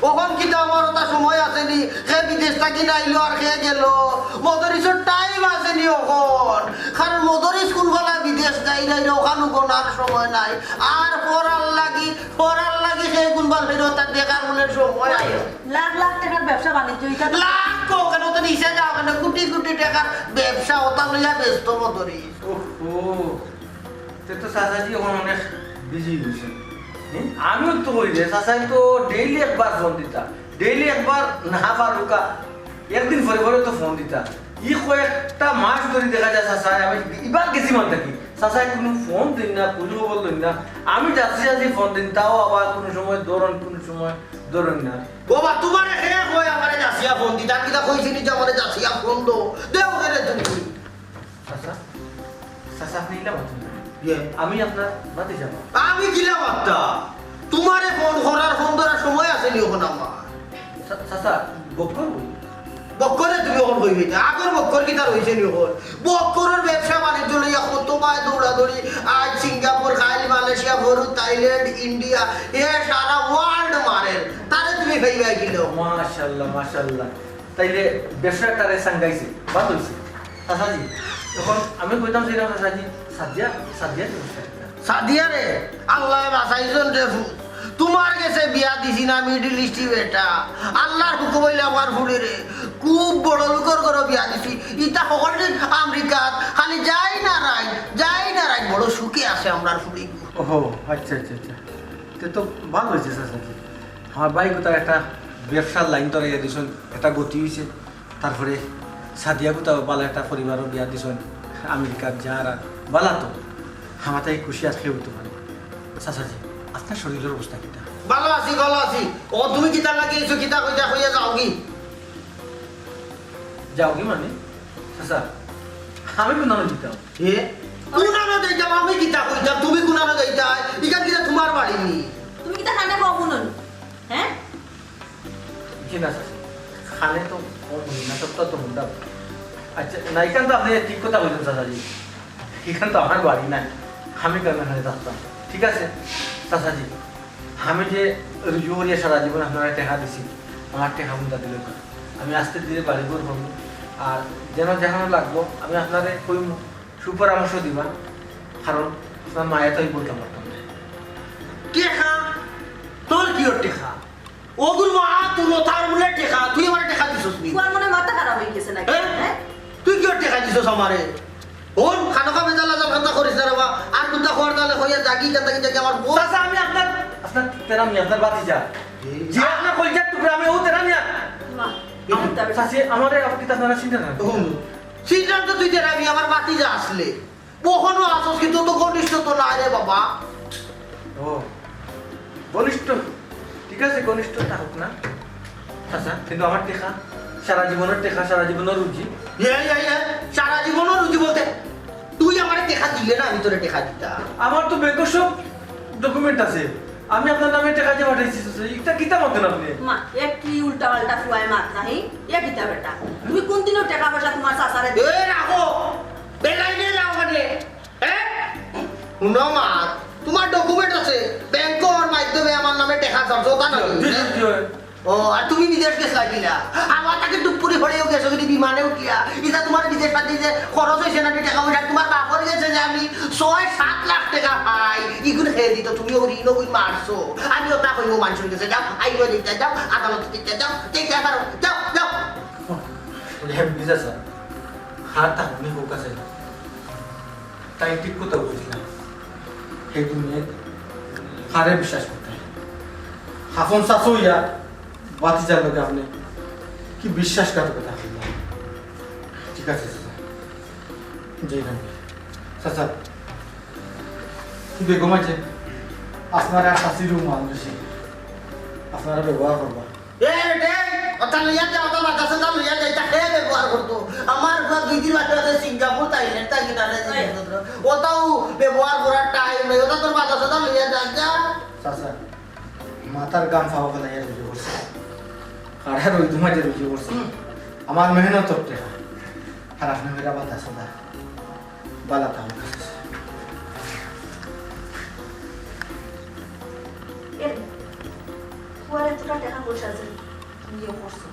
অখন কিতা আমার ওটা সময় আছে নি? হে বিদেশ থাকি না আইলো আর হে গেল। মদরিছর টাইম আছে নি অখন? কারণ মদরিছ কোন বেলা বিদেশ যাই যাই রে, অখানো গোনার সময় নাই। আর পড়ার লাগি, পড়ার লাগি হে কোন বেলা ফেরত তার দেখার মনে সময় আছে। লাখ লাখ টেকার ব্যবসা বাণিজ্য, ইটা তো লাখ কো কেন, তো নিচে যাও কেন, কোটি কোটি টেকার ব্যবসা, ওটা লইয়া ব্যস্ত মদরিছ। ওহো, তে তো চাচাজি অখন অনেক বিজি অইছেন। হুম? আমিও তো কই রে, চাচায় তো ডেইলি একবার ফোন দিতা, ডেইলি একবার না পারুকা, একদিন পরে পরে তো ফোন দিতা। ই কয়েকটা মাস ধরি দেখা যায় চাচায়, আমি ইবার গেছি মান থাকি, চাচায় কুনু ফোন দেইন না, কুনু খবর লইন না। আমি যাচ্ছি যাচ্ছি ফোন দেইন, তাও আবার কুনু সময় ধরইন, কুনু সময় ধরইন না। বাবা, তুমারে কে কয় আমারে যাচিয়া ফোন দিতা? আমি কিতা কইছি নি যে আমারে যাচিয়া ফোন দো? দেও রে তুমি। চাচা, চাচা, আপনি ইলা মাতইন না। ইয়ে। আমি আপনার ভাতিজা। আমি কিলা মাততাম? তুমারে ফোন করার, ফোন ধরার সময় আছে নি অখন আমার? চা-, চাচা, বক্কর কই? বক্করে তুমি অখন কইবে না। আগর বক্কর কিতা রইছে নি অখন? বক্করর ব্যবসা বাণিজ্য লইয়া কত বায় দৌড়াদৌড়ি। আইজ সিঙ্গাপুর, কাইল মালয়েশিয়া, পরশু থাইল্যান্ড, ইন্ডিয়া, এ সারা world মারের। তারে তুমি পাইবায় কিলা? মাশাআল্লাহ, মাশাআল্লাহ। তাইলে ব্যবসাটারে সাঙ্গাইছে, বাদ অইছে। চাচাজি, অখন আমি কইতাম চাইলাম চাচাজি, সাদিয়া, সাদিয়া কি ব্যবসা একটা? সাদিয়া রে, আল্লায় বাচাইছইন রে ফুত। তুমার গেছে বিয়া দিছি না Middle East বেটা। আল্লার হুকুম অইলে আমার ফুড়িরে খুব বড় লোকর ঘরো বিয়া দিছি। ইতা হকলদিন আমেরিকাত খালি যাই না রাইত, যাই না রাইত বড় সুখে আছে আমরার ফুড়ি। ওহো, আচ্ছা, আচ্ছা, আচ্ছা। তে তো ভালা অইছে চাচাজি। আমার ভাই কোথাও একটা ব্যবসার লাইন ধরাইয়া দিছইন, একটা গতি অইছে। তারপরে সাদিয়া কোথাও ভালা একটা পরিবারও বিয়া দিছইন, আমেরিকার যারা ভালা তো। আমার তাই খুশি আর কেউ অইতো পারে। চাচাজি, আপনার শরীরর অবস্থা কিতা? ভালা আছি, ভালা আছি। ও, তুমি কিতার লাগি আইছো, কিতা কইতা কইয়া যাওগি। যাওগি মানে? চাচা, আমি কুনানো যাইতাম? এ? কুনানো যাইতাম, আমি কিতা কইতাম, তুমি কুনানো যাইতায়? ইখান কিতা তুমার বাড়ি নি? তুমি কিতা কানে কও হুনো নি? হ্যাঁ? জি না চাচা, কানে তো কম হুনি না, সবটা তো হুনতাম। আচ্ছা, না, ইখান তো আপনি ঠিক কথা কইছইন চাচাজি, ইখান তো আমার বাড়ি নায়, আমি কেনে কানে থাকতাম? ঠিক আছে চাচাজি, আমি যে রুজি করিয়া সারা জীবন আপনারে টেকা দিছি, আমার টেকা হুনতা দিলে না। আমি আস্তে ধীরে বাড়ি ঘর করমু, আর যেন যেখানো লাগবো আমি আপনারে কইমু, সুপরামর্শ দিবা, কারণ আপনার মায়ে তো আমি বলতাম পারতাম না। টেকা? তোর কিওর টেকা? ওগুর মা, তোর তার বলে টেকা, তুই আমারে টেকা দিছস নি? তোমার মনে মাথা খারাপ অই গেছে নাকি? হ্যাঁ? হ্যাঁ? তুই কিওর টেকা দিছস আমারে? ওর খানো খাবে জ্বালা জ্বালা কথা করিস না রে বা। আর কুনটা খবর তাহলে হইয়া জাগি, জাগি, জাগি আমার বউ। চাচা, আমি আপনার, আপনার তেরামি, আপনার ভাতিজা। এই যে আপনার কলিজার টুকরা, আমি ও তেরামি। মা, আমি তো চাচি, আমারে আপনি তো আপনারা চিনতে না। হুম। সিদ্ধান্ত তুই তেরামি, আমার ভাতিজা আসলে। কখনো আসস কিন্তু তো ঘনিষ্ঠ তো না রে বাবা। ও, ঘনিষ্ঠ। ঠিক আছে, ঘনিষ্ঠ থাকুক না। চাচা, কিন্তু আমার টেকা? সারা জীবনর টেকা, সারা জীবনর রুজি। এ, এ, এ, সারা জীবনর রুজি বলতে তুই আমারে টেকা দিলে না, আমি তোরে টেকা দিতাম। আমার তো ব্যাংকর সব document আছে, আমি আপনার নামে টেকা দিয়া পাঠাইছি। ইটা কিতা মাতইন আপনে? মা, এ কি উল্টা পাল্টা ফুয়ায় মাত নাই? এ কিতা বেটা? তুমি কোন দিনও টেকা পয়সা তোমার চাচারে দিবে? এ রাখো, বেলাইনে যাও মানে। এ? হুনো মা, তোমার document আছে, ব্যাংকর মাধ্যমে আমার নামে টেকা জমছে, ওটা না? জি, জি, জি, হয়। ও, আর তুমি বিদেশ গেছলায় কিলা? আমার থাকি টুক করি হরেও গেছো যদি বিমানে উঠিয়া। ইটা তোমার বিদেশ পাঠাইতে যে খরচ অইছে না, টেকা পয়সা তোমার বাপর গেছে যে আমি ছয় সাত লাখ টেকা পাই, ইগুন খেয়ে দিত, তুমি ওই ঋণ ওই মারছো। আমি ওটা কইবো মানুষের গেছে, যাও, আইবো দিতে যাও, আদালত দিতে যাও, দিতে পারো, যাও, যাও। ওরে, আমি বুঝা স্যার, হার তা উনি হোক আছে। তাই ঠিক কথা বুঝলাম। এই দুনিয়াত কারে বিশ্বাস করতে হয়? আপন চাচা অইয়া ভাতিজার লগে আপনে কি বিশ্বাসঘাতকতা করলা? ঠিক আছে চাচা, যাইরাম। চাচা, বেগম আছে, আপনারা চাচির মানুষ, আপনারা ব্যবহার করবা। এ বেটে, ওটা লইয়া যা, ওটা বাতাসে যা লইয়া যা, ইটা কে ব্যবহার করতো? আমার ঘর দুই দিন বাদে বাদে সিঙ্গাপুর, থাইল্যান্ড, থাকি না রে, ওটাও ব্যবহার করার টাইম নাই, ওটা তোর বাতাসে যা লইয়া যা, যা। চাচা, মাথার গাম ফাও ফেলাইয়া রুজি করছে। কাড়া রইদু মাঝে রুজি করছে। হুম। আমার মেহনতর টেকা। আর আপনে মেরা বাতাসে যা। বালা তাও। এর, ফুয়ার এতটা টেকা পয়সা আছে, তুমি ইয়ে করছো।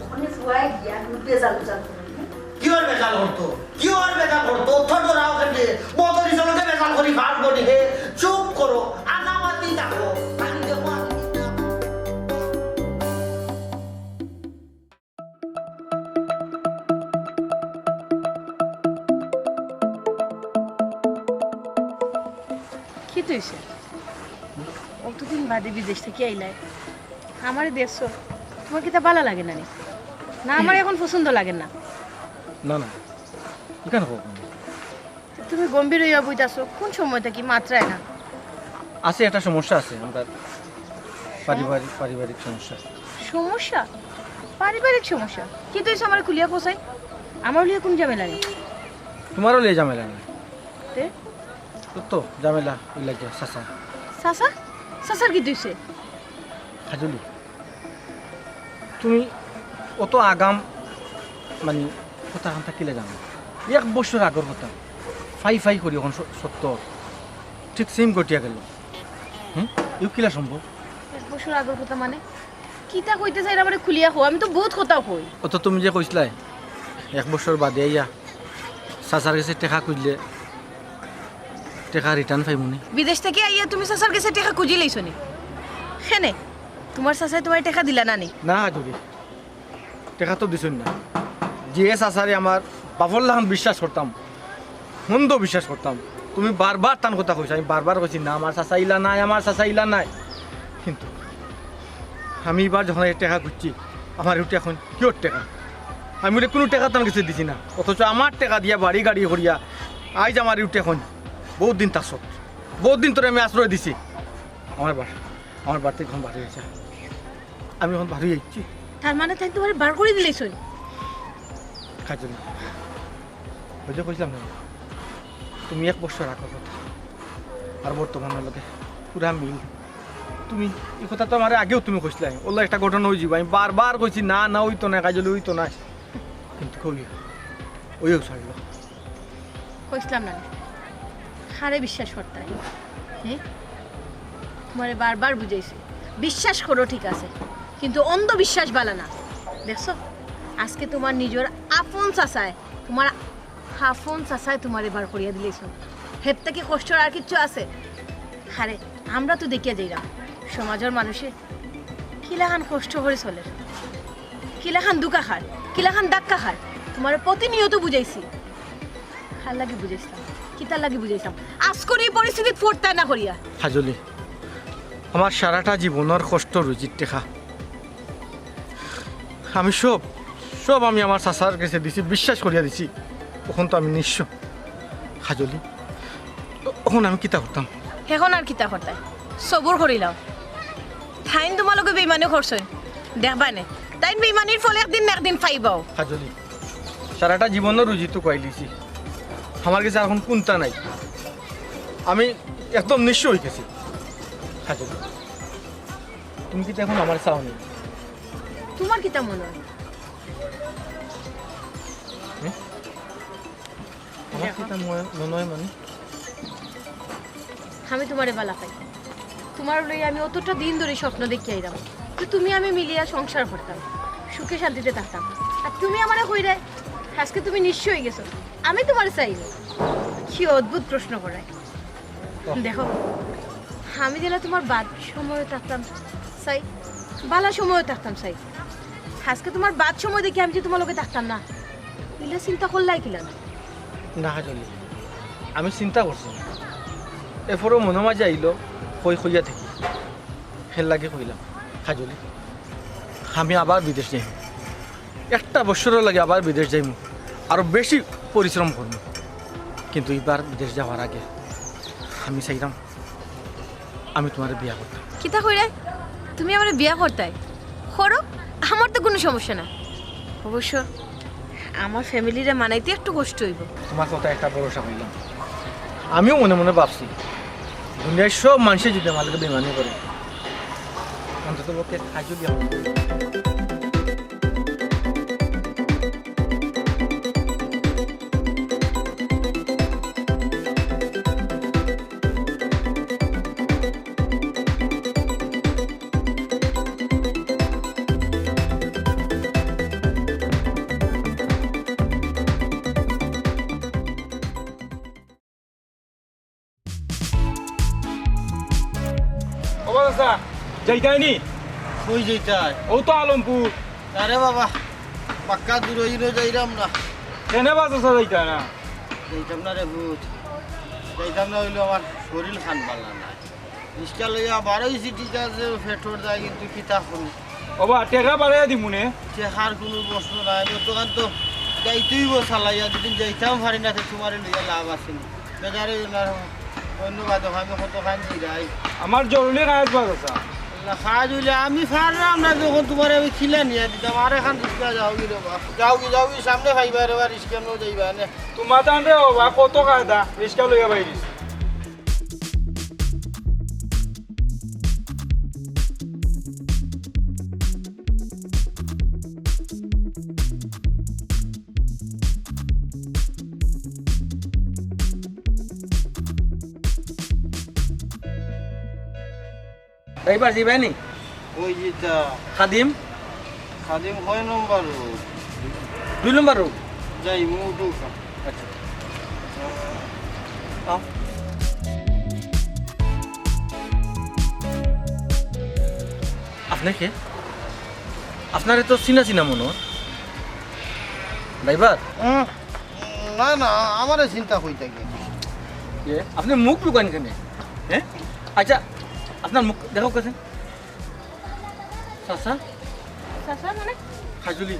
ওখানে ফুয়ায় গিয়া কোনো বেজাল উজাল করে, হ্যাঁ? কি ওর বেজাল করতো? কি ওর বেজাল করতো? অত ডরাও কেনে? মদরি চলতে বেজাল করি ফাঁস বনি হে। চুপ করো, আনামাতি থাকো। খালি দেখো আমি কিতা অইছে? অতদিন বাদে বিদেশ থাকি আইলায়, আমারে দেখছো, তোমার কিতা বালা লাগে না নি? না, আমার এখন পছন্দ লাগে না। না, না, ইখান কও কেনে? তুমি গম্ভীর অইয়া বইতাছো, কোন সময় থাকি মাতরায় না? আছে, একটা সমস্যা আছে, আমরা পারিবারিক, পারিবারিক সমস্যা। সমস্যা? পারিবারিক সমস্যা? কিতা অইছে আমারে খুলিয়া কও চাই? আমার লইয়া কোন ঝামেলা নি? তোমারও লইয়া ঝামেলা নাই। তে? তো, তো ঝামেলা অইলা গিয়া, চাচা। চাচা? চাচার কিতা অইছে? কাজলি, তুমি অত আগাম, মানে, কথা কান্তা কিলা জানো? এক বছর আগর কথা, ফাই ফাই করি এখন স-, সত্য, ঠিক সেম ঘটিয়া গেল। হুম? ইউ কিলা সম্ভব? এক বছর আগর কথা মানে? কিতা কইতে চাইরা আমারে খুলিয়া কও, আমি তো বহুত কথা কই। অত তুমি যে কইছলায়, এক বছর বাদে আইয়া চাচার গেছে টেকা খুজলে টেকা return পাইমুনি। বিদেশ থাকি আইয়া তুমি চাচার গেছে টেকা খুজি লাইছো নি? কেনে? তোমার চাচায় তোমারে টেকা দিলা না নি? না, হাজুরি, টেকা তো দিছইন না। যে চাচারে আমার বাপর লাখান বিশ্বাস করতাম, অন্ধ বিশ্বাস করতাম, তুমি বারবার তান কথা কইছো, আমি বারবার কইছি, "না, আমার চাচা ইলা নায়, আমার চাচা ইলা নায়।" কিন্তু আমি এবার যখন এই টেকা খুজছি, আমার উঠে এখন কিওর টেকা? আমি বলে কোনো টেকা তান গেছে দিছি না, অথচ আমার টেকা দিয়া বাড়ি গাড়ি করিয়া আইজ আমার উঠে এখন বহুত দিন তার সত, বহুত দিন তোরে আমি আশ্রয় দিছি। আমার বার, আমার বাড়িতে এখন বাড়ি হয়েছে, আমি এখন বাড়ি যাচ্ছি। তার মানে তাই তোমারে বার করি দিলাইছইন? কাজলি, ওই যে কইছিলাম না, তুমি এক বছর আগর কথা আর বর্তমানর লগে পুরা মিল। তুমি এই কথা তো আমারে আগেও তুমি কইছলায়, অলা একটা ঘটনা অইযিবো। আমি বারবার কইছি, "না, না, অইতো নায়, কাজলি, অইতো নায়।" কিন্তু কই, অইও ছাড়লো। কইছলাম না, কারে বিশ্বাস করতায়? হ্যাঁ? তোমারে বারবার বুঝাইছি, বিশ্বাস করো ঠিক আছে, কিন্তু অন্ধবিশ্বাস বালা না। দেখছো, আজকে তোমার নিজর আপন চাচায়, তোমার আপন চাচায় তোমারে বার করিয়া দিলাইছইন। হের থাকি কষ্টর আর কিচ্ছু আছে? আরে, আমরা তো দেখিয়া যাইরাম, সমাজর মানুষে কিলাখান কষ্ট করি চলের, কিলাখান ধুকা খার, কিলাখান ধাক্কা খার, তোমারে প্রতিনিয়ত বুঝাইছি। কার লাগি বুঝাইছলাম? কিতার লাগি বুঝাইছলাম? আজকর এই পরিস্থিতিত পড়তায় না করিয়া। কাজলি, আমার সারাটা জীবনর কষ্ট রুজির টেকা আমি সব, সব আমি আমার চাচার গেছে দিছি, বিশ্বাস করিয়া দিছি। অখন তো আমি নিঃস্ব। কাজলি, অখন আমি কিতা করতাম? অখন আর কিতা করতায়? সবুর করিলাও। তাইন তোমার লগে বেইমানি করছইন। দেখবায় নে, তাইন বেইমানির ফল একদিন না একদিন পাইবাউ। কাজলি, সারাটা জীবনর রুজি তো খুয়াইলিছি, আমার গেছে আর কুনু কুন্তা নাই, আমি একদম নিঃস্ব অইগেছি। কাজলি, তুমি কিতা অখন আমারে চাও নি? তুমার কিতা মনো অয়? হুম? আমার দেখো। কিতা মনে, মনে অয় মানে? আমি তুমারে ভালা পাই। তুমারে লইয়া আমি অতটা দিন ধরি স্বপ্ন দেখিয়া আইরাম যে তুমি আমি মিলিয়া সংসার করতাম, সুখে শান্তিতে থাকতাম। আর তুমি আমারে কইরায় আজকে তুমি নিঃস্ব অইগেছো, আমি তুমারে চাই নি। কি অদ্ভুত প্রশ্ন করায়। বাহ। দেখো, আমি যেলা তুমার বাদ সময়ও থাকতাম চাই, ভালা সময়ও থাকতাম চাই। আজকে তুমার বাদ সময় দেখি আমি যে তুমার লগে থাকতাম না, ইলা চিন্তা করলায় কিলা না? না কাজলি, আমি চিন্তা করছি না। এরপরও মনো মাঝে আইলো, কই কইয়া থাকি, হের লাগি কইলাম। কাজলি, আমি আবার বিদেশ যাইমু, একটা বছরর লাগি আবার বিদেশ যাইমু, আরো বেশি পরিশ্রম করমু, কিন্তু ইবার বিদেশ যাওয়ার আগে আমি চাইরাম আমি তুমারে বিয়া করতাম। কিতা কইরায়? তুমি আমারে বিয়া করতায়? করো, আমার তো কুনু সমস্যা না। অবশ্য আমার ফ্যামিলিরে মানাইতে একটু কষ্ট অইবো। তুমার কথায় একটা ভরসা পাইলাম। আমিও মনে মনে ভাবছি, দুনিয়ার সব মানষে যদি আমার লগে বেইমানি করে, অন্তত পক্ষে কাজলি আমার ও বাবা চাচা, যাইতায় নি? কই যাইতায়? অউ তো আলমপুর। আরে বাবা, বাক্কা দূর অইলো, যাইরাম না। কেনে বা চাচা যাইতায় না? যাইতাম না রে পুত, যাইতাম না অইলো আমার শরীর খান ভালা নায়। রিক্সা লইয়া বারইছি ঠিক আছে, পেটর দায়, কিন্তু কিতা করমু? ও বা, টেকা বাড়াইয়া দিমুনে। টেকার কুনু প্রশ্ন নাই, বর্তমান তো যাইতেউ অইবো চালাইয়া, দুদিন যাইতাম পারি না, তে তুমারে লইয়া লাভ আছে নি? বেজার অইও না, ধন্যবাদ, আমি কতখান জিরাই। আমার জরুরি কাজ বা চাচা। আল্লাহ, কাজ অইলে আমি পাররাম না, যখন তুমারে আমি কিলা নিয়া দিতাম, আরেকখান রিক্সা যাওগি রে বা। যাওগি, যাওগি, সামনে পাইবায় রে বা, রিক্সা নিয়া যাইবায় নে। তুমার তান রে ও বা, কত কায়দা, রিক্সা লইয়া বাইরিছ। ড্রাইভার যাইবায় নি? ওই যেটা। খাদিম? খাদিম কয় নম্বর রোড? দুই নম্বর রোড। যাইমু, উঠুক। আচ্ছা। আও। আপনে কে? আপনারে তো চিনা চিনা মনো অর। ড্রাইভার? উম, না, না, আমারে চিনতা কই থাকি। এ, আপনে মুখ লুকাইন কেনে? হ্যাঁ? আচ্ছা, আপনার মুখ দেখাউক্কা চাইন। চাচা? চাচা মানে? কাজলি।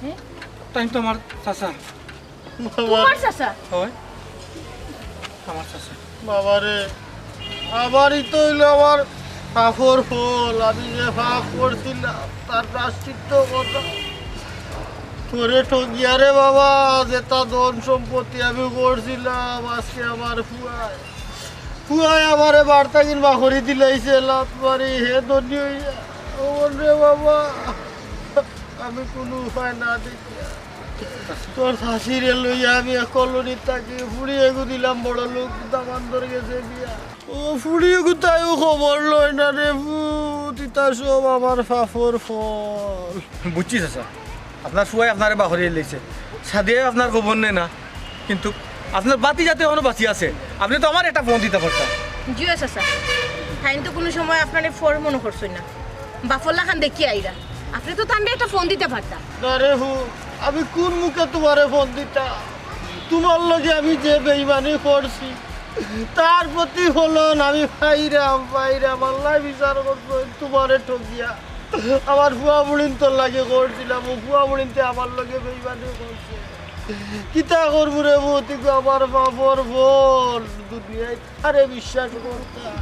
হ্যাঁ? তাইন তো আমার চাচা। বাবা। তুমার চাচা? অয়। আমার চাচা। বাবারে, আমারই তো অইলো আমার পাপর ফল। আমি যে পাপ করছিলাম, তার প্রায়শ্চিত্ত করলাম। তোরে ঠগিয়া রে বাবা, যেতা ধন সম্পত্তি আমি করছিলাম, আজকে আমার ফুয়ায়, ফুয়ায় আমারে বাড়ি থাকি বার করি দিলাইছে, লাত মারি, হে ধনী অইয়া। ও রে বাবা, আমি কুনু উপায় না দেখিয়া তোর চাচিরে লইয়া আমি এক কলোনিত থাকি, ফুড়ি এগু দিলাম বড় লোক দামান্দর গেছে বিয়া। ও ফুড়ি এগু তাইও খবর লয় না রে পুত, ইতা সব আমার পাপর ফল। বুঝছি চাচা, আপনার ফুয়ায় আপনারে বার করি দিলাইছে, সাদিয়ায় আপনার খবর নেয় না, কিন্তু আপনার ভাতিজা তো এখনো বাঁচি আছে, আপনে তো আমারে একটা ফোন দিতা পারতা। জি অয় চাচা, তাইন তো কুনু সময় আপনারে ফর মনো করছইন না, বাপর লাখান দেখিয়া আইরা, আপনে তো তানরে একটা ফোন দিতা পারতা। না রে পুত, আমি কুন মুখে তুমারে ফোন দিতাম? তুমার লগে আমি যে বেইমানি করছি, তার প্রতিফলন আমি পাইরাম, পাইরাম। আল্লায় বিচার করছইন, তুমারে ঠগিয়া আমার ফুয়া ফুড়িন্তর লগে করছিলাম, অউ ফুয়া ফুড়িন্তে আমার লগে বেইমানি করছে। কিতা করমু রে পুত, ইগু আমার পাপর ফল। দুনিয়াত কারে বিশ্বাস করতাম?